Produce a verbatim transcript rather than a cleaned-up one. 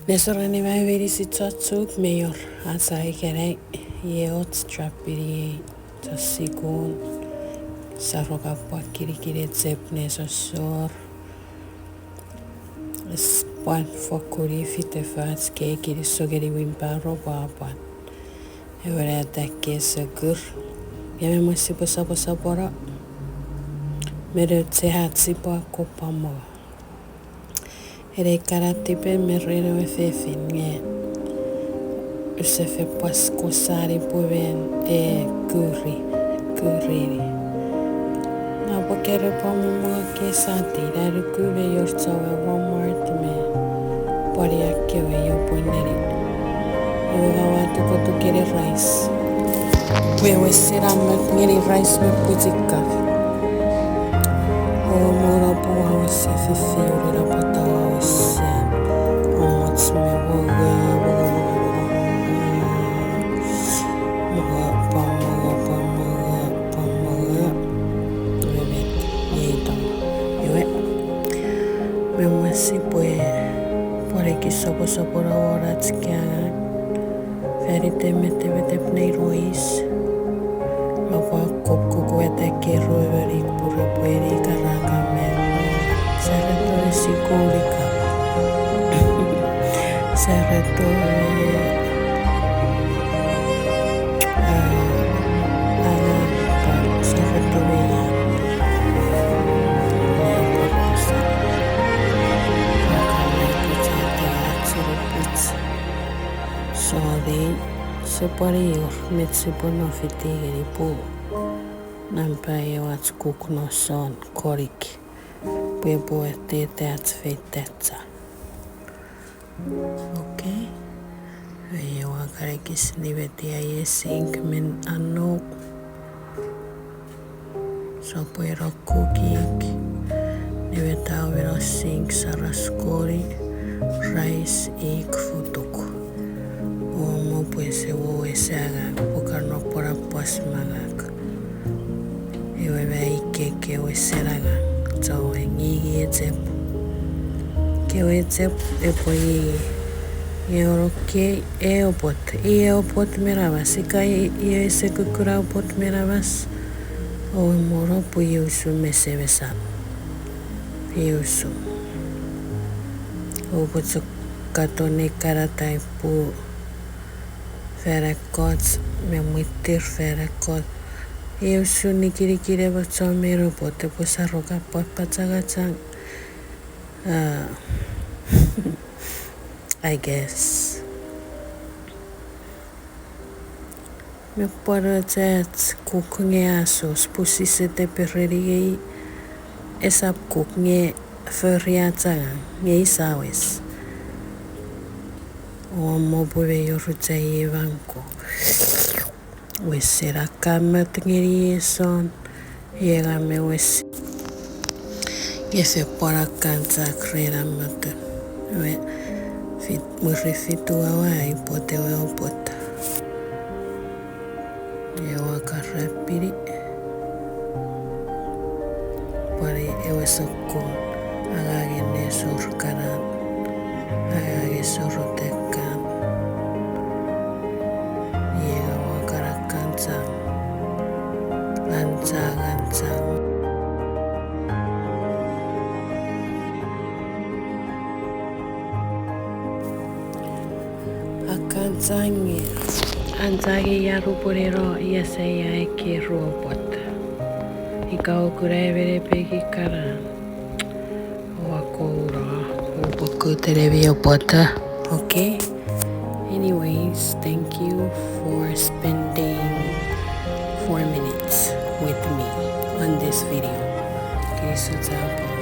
Nesor annim meinisin chon Chuuk me wor ach ikenai, iei och trap pini ei chon sikun, sa rokapwa kinikini chep nesosor. Pwan fokkun fite fach kei kinisou ngeni wheelbarrow pwapwan. Ewe natak ke sokur. Nge me mwen sipwe soposopono, me nouch ach sipwe akkom pwan mongo. Ene kana tipen me ren ewe fefin nge use fen pwas kosani pwe men e kuri, kurini. Napwe kere pwan mongo ke sati, na nuku me wor chowe Walmart me pwan ekkewe io pwe neni. Iwe ngang ua tukotukeni rice. Pwe ewe sena mot ngeni rice me pwichikar. O mona pwe ua wesen fifiu ina pwata ua wesen omoch me mongo, mongo, mongo, mongo, mongo, pwan mongo, pwan mongo, pwan mongo. Iwe met, iei tong. Iwe, me mwen sipwe pwan ekis soposopono won ach angang. Fan iten metemetep nei rois. Ua pwan kokkuk wata keru emon pwe repwe ni karaka me sareto e sikuli ka. Sareto e, a, a, a, sareto me ia. Sorry, sipwe wor met sipwe no fiti ngeni pwe nampa ew ach kuk no son konik pwe epwe tete ach feitacha. Okay. Ewe ua kan ekis nimeti ai sink me anno. Sopweno cooking, nimetau me no sink, saras kori, rice, ik futuk. O mo pwe ese wor ese angang, pwe ka no pwan apwas mangaku. Iwe ma ikei kewe sen angang, chowe ngingii chep. Kewe chep epwe ngingii. Nge oro kei ew opwot, i ew opwot mi namas, ika i, i ese kukkuna opwot mi namas. Oua mono pwe iei usun me semesap. Iei usun. Oupwe chok katon ne kana tai pwe fan ekkoch me mwitir fan ekkoch. Iei usun nikinikin emon chon me opwot epwe sarokapwa pachangachang. Ah, I guess. Me pwan och ach kuk nge a sos pwe sise tepereni ngei, esap kuk nge fori ach angang nge i sa wes. Oua mo pwe me wor ach ei ewanko. Wesen akkamat ngeni eson, iei ngang me wes. Nge fen pwan akkan chok ren amotun. Iwe, fit, mwiri fitu awa ai pwot ewe opwot. Ewe karapini. Pwan ewe sokkun, angangen nesor kanan, angangen sorotekan. Iei ewe karakan chang, anchang, anchang. Akkan chang, anchang ia rupweneno ia sa ia ekke ruopot. Ika oua kuna emon epeki kana. Oua kouno, oupwe kutta nemi opwot. Okay. Anyways, thank you for spending four minutes with me on this video. Kinisou chapur.